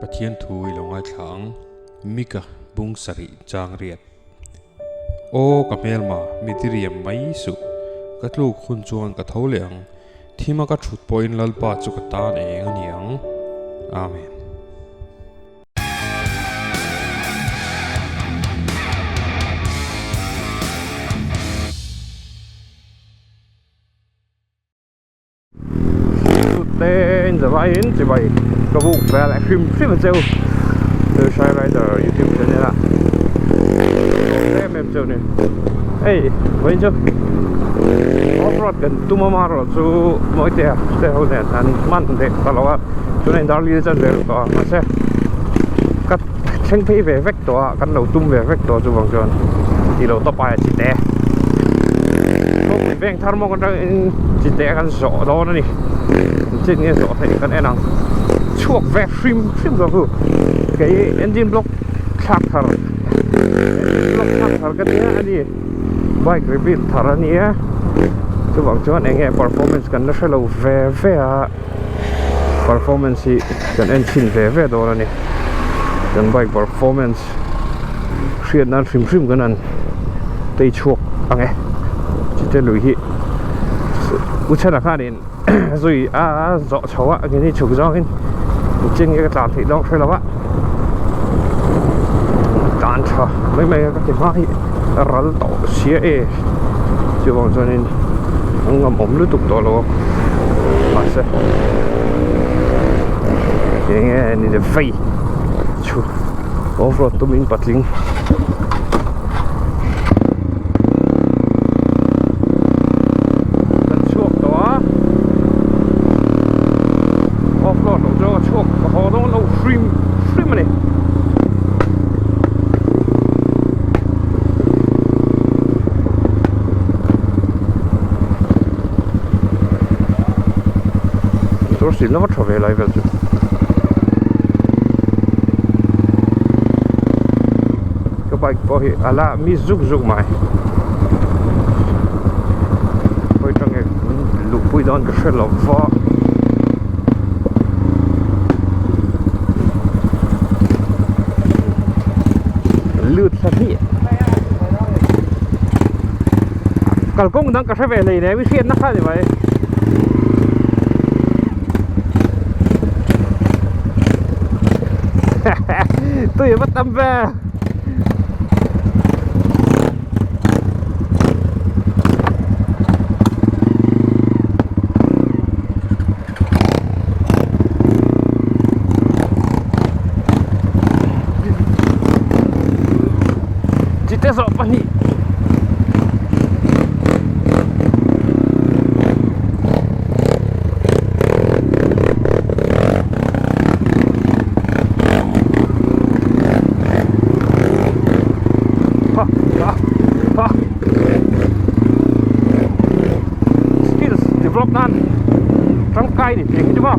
Pathian thu i lo ngaithla ang, Mika bung sarih chang riat. Aw ka hmelma, mi diriam mai suh. Ka tluk hun chuan ka tho leh ang, thima ka thut pawhin Lalpa chu ka tan eng a ni ang. Amen. Te in zavaiin chibai ka buk vel a hrim hrim a cheu The Shy Rider YouTube channel a em em cheu ni hei vawiin chu off road kan tum a marawh chu mawitea te ho nen an hman leh ta lo a tunah in darli chan ve tawh a mahse ka thleng phei ve vek tawh a kan lo tum ve vek tawh chuvang chuan tih loh tawp aia chi te khawpui veng thar mawk atangin chi te kan zawh dawn a ni engtin nge zawh theih kan en ang chhuak ve hrim hrim ka hu kei engine block thlak thar engine block thlak thar ka nia a ni bike rebuild thar a ni a chuvang chuan eng nge performance kan la hre lo ve ve a. Performance hi kan en chhin ve ve dawn a ni kan bike performance hriat nan hrim hrim kan han tei chhuak ang e chite lui hi u chhana khanin zui a zawh chho a engin hi chhuk zawngin engtin nge ka tlan theih dawn hre lo a tlan tha mai mai a ka ti hma hi a ral tawh sia e chuvang chuanin an ngam awm lutuk tawh lo a. Mahse eng nge ni le vei chu off road tumin patling kan chhuak tawh a off road loh chu a chhuak ka haw dawn lo hrim hrim a ni. Motor sil na va tha ve lai vel chu ka bike pawh hi a la mi zuk zuk mai khawi tang nge luh pui dawn ka hre lo va. Lut thla hnih kalkawng dang ka hre ve hlei nem i hriatna kha ni mai tui va tam ve Chite zawh pahnih Ha ha ha Skills develop nan tangkai ni thei hi chu maw.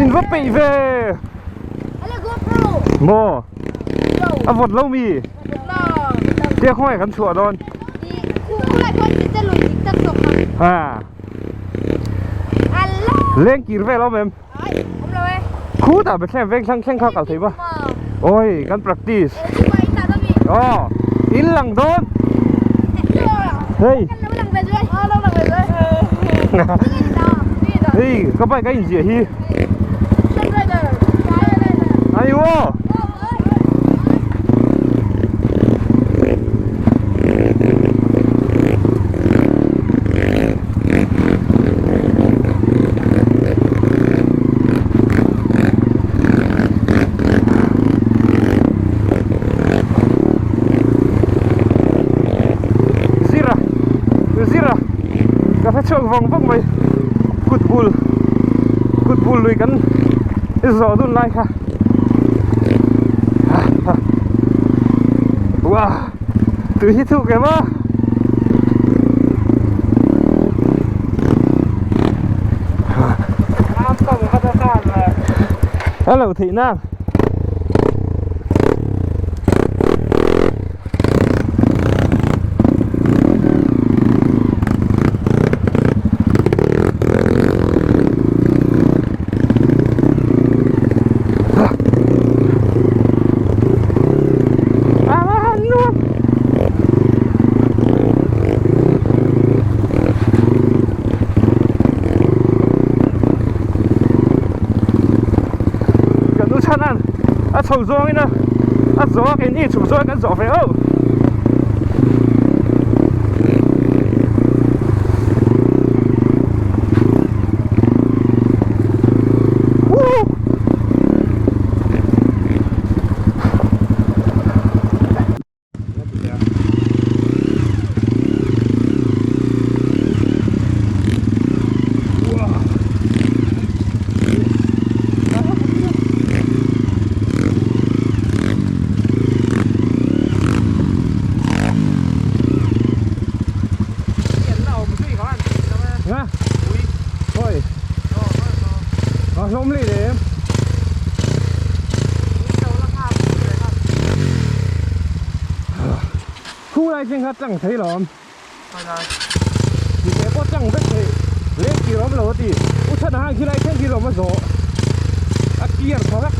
In va peih ve maw a vawt lo mi tia khawngaih kan chhuah dawn ha leng kir vel awm em khutah Bethlehem veng thleng thleng kha kal thei ba oi kan practice aw in lang dawn hei hei ka bike a inziah hi aiwo Zira Zira ka hre chhuak vang vang mai kut bul kut bul lui kan zawh dun lai kha. Wow tui hi thuk em a A lo theih nang. Kan u chhan a chho zawngin a a zawh a keini chhuk zawng kan zawh ve ho. Khu lai chen kha tlang thei lo awm Mite pawh tlang vek thei leng tir awm lo a ti U chhan ah khi lai chen khi lawm a zawh a clear tha vek.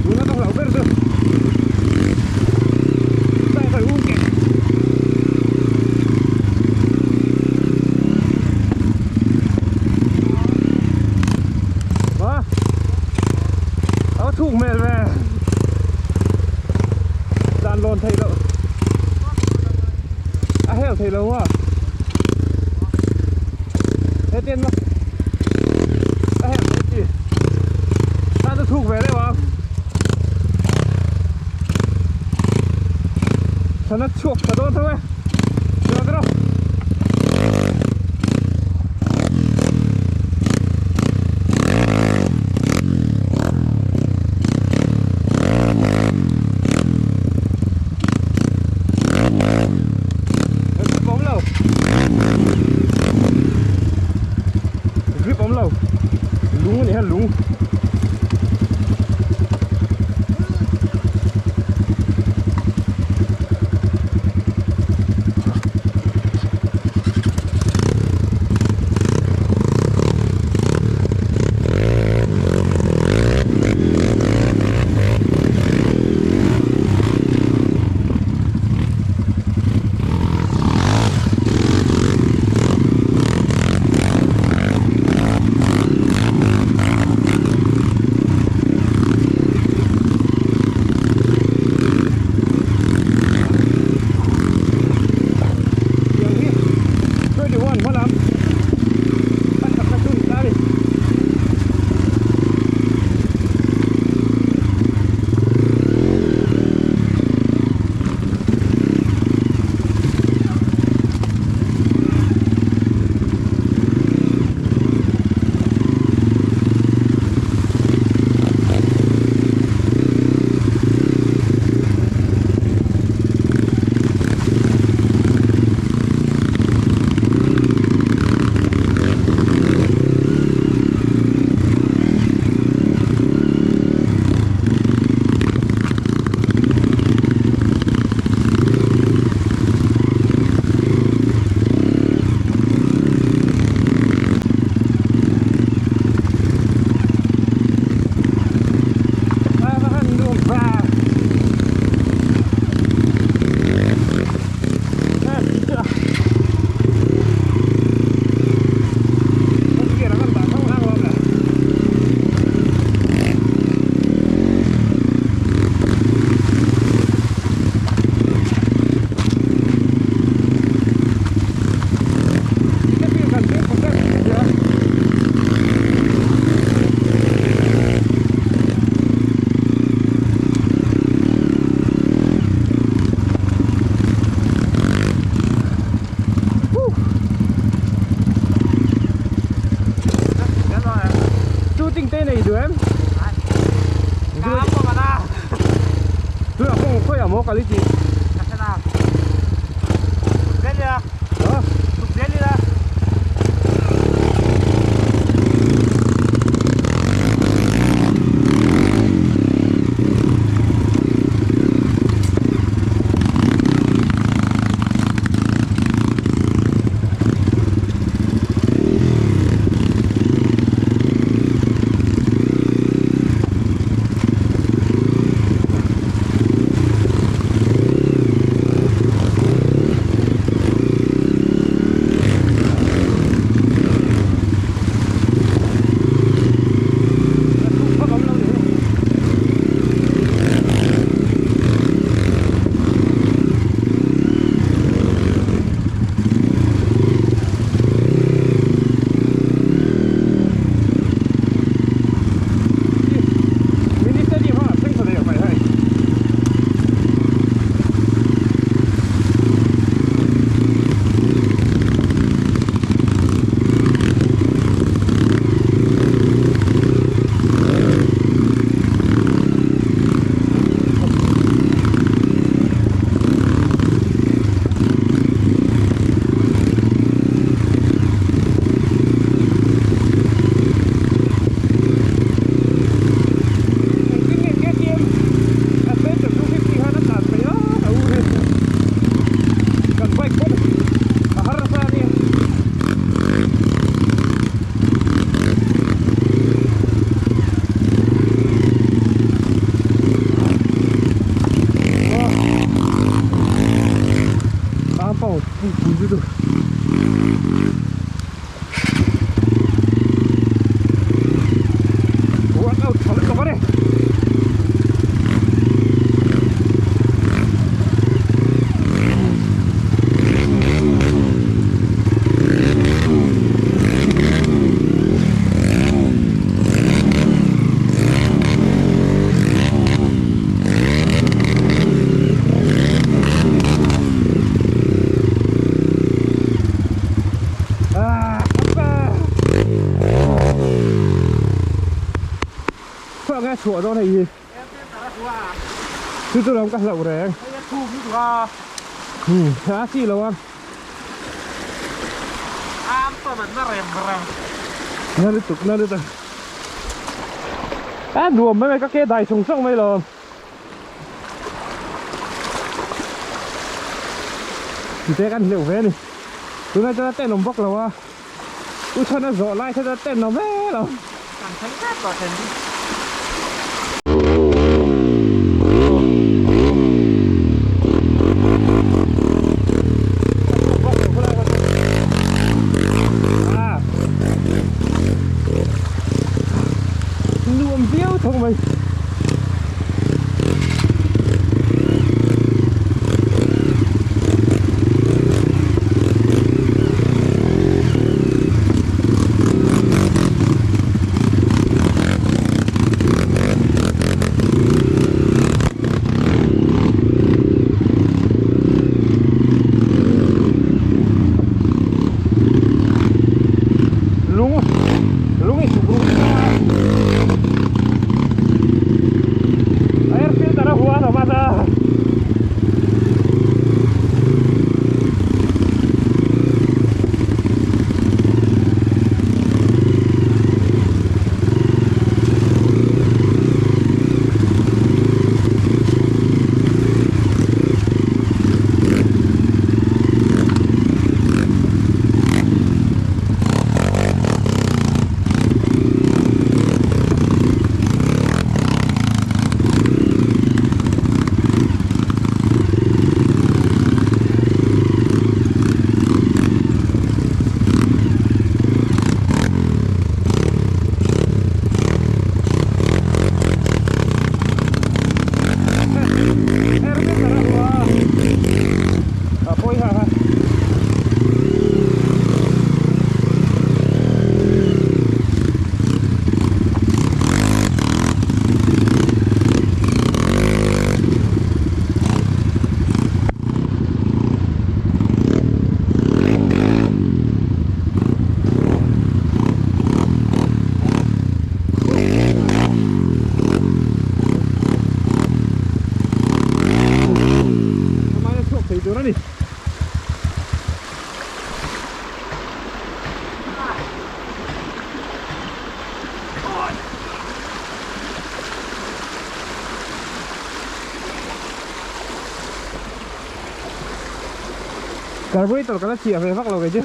Tuna ka hlauh ber chu bike a um kek a a chhuk hmel ve dan lawn theih loh a hel theih lo a hetiang a a hel theih chi tan chu chhuk ve deuh a sana chhuak ta dawn tho e chuan rawh. Grip awm lo Grip awm lo Lung a ni hian lung em? Tunah kawng khawiah maw kal i tih? Ha? Mini stadium kha thleng tha der mai hei. Engtin nge KTM Adventure 250 khan a tlan phei a a u hi kan bike pawn a harsa a nia. Workout tha lutuk a ni. Khaw nge chhuah dawn hei hi chu chu lam ka hlauh reng a chi lo a na lutuk na lutuk a nuam mai mai ka ke dai sawng sawng mai lo. Tute kan hleuh ve a ni tunah chuan a tenawm vak lo a u chhan a zawh lai kha chuan a tenawm hle lo. Kan thleng tep tawh thlen hi. Nuam viau tho mai. Carburetor ka la chiah ve vak lo kei chu.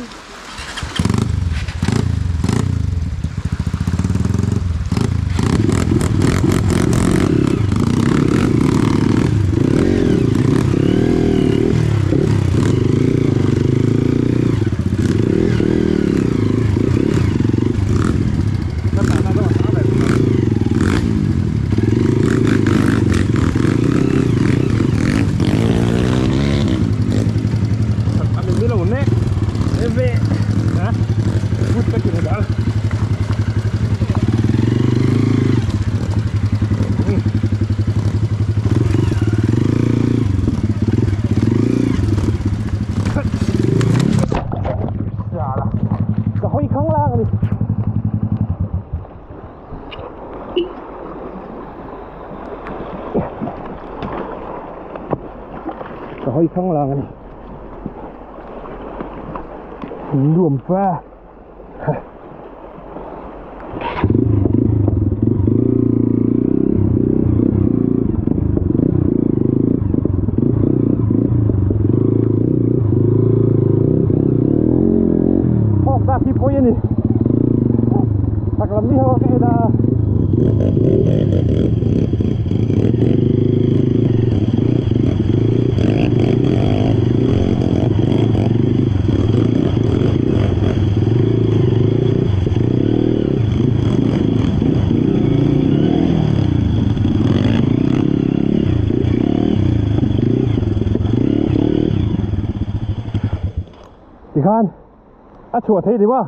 Ka hawi khang lang a ni. Ka hawi khang lang a ni. Nuam fa. Hawk dak hi pawi a ni. Chak lam mi ho ka en a. Tikhan a chhuah thei ni maw?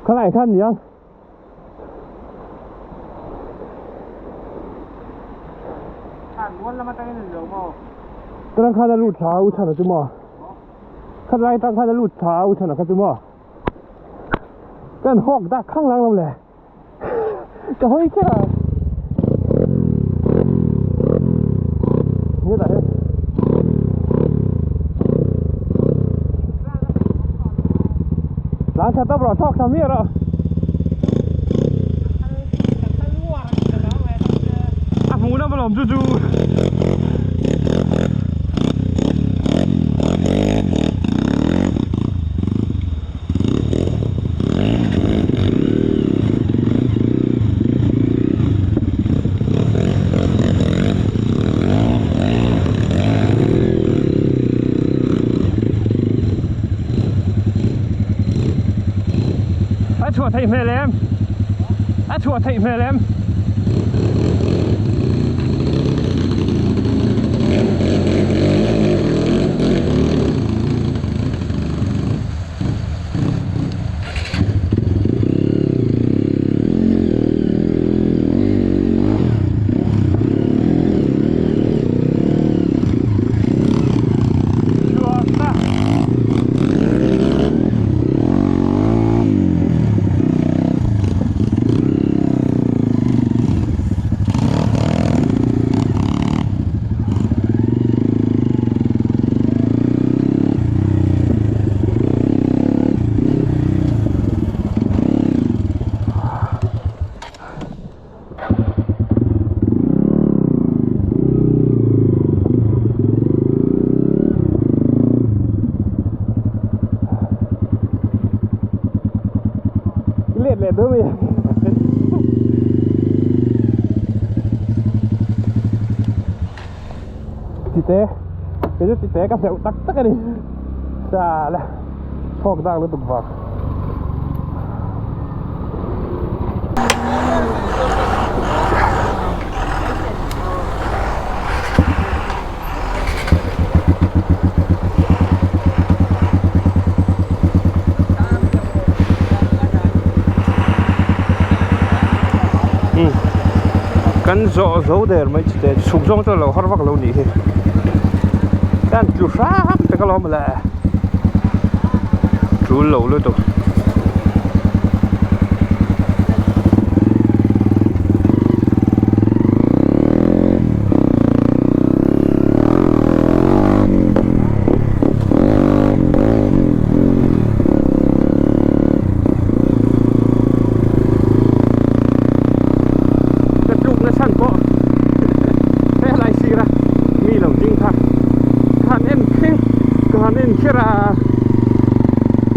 Khalai khan niang. Tang khan a lut thla a u chhan a chu maw? Khatlai tang khan a lut thla a u chhan a kha chu maw? Kan hawk dak khang lang lo le. Ka hawi kher a. Hetah hian. Tlan tha tawp rawh thawk tha miah rawh. A hmuh na malawm chu chu. A chhuah theih hmel em? A chhuah theih hmel em? Let leh deuh mai Tite kei chu tite ka hleuh tak tak a ni Chala chhawk dak lutuk vang. Kan zawh zo der mai chu te chhuk zawng chu a lo har vak lo nih hi kan tlu hrang te ka lawm le tul lo lutuk. Ka tluk na chhan pawh he lai sira mi lo ding kha khan en khi.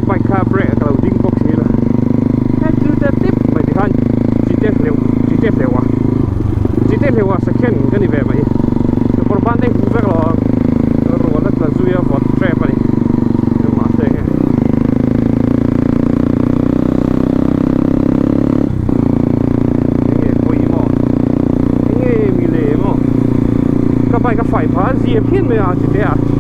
bike kha brake ah ka lo ding bawk si lo he cute tip mai tikhan chite hleuh chite hleuh a chite hleuh a second ka ni ve mai kawr ban te huh vek lo a ruah la tla zui a vawt tep a ni mahse nge. Enge pawimawh enge mi lem aw ka bike a fai phah a zia phian mai a chite a.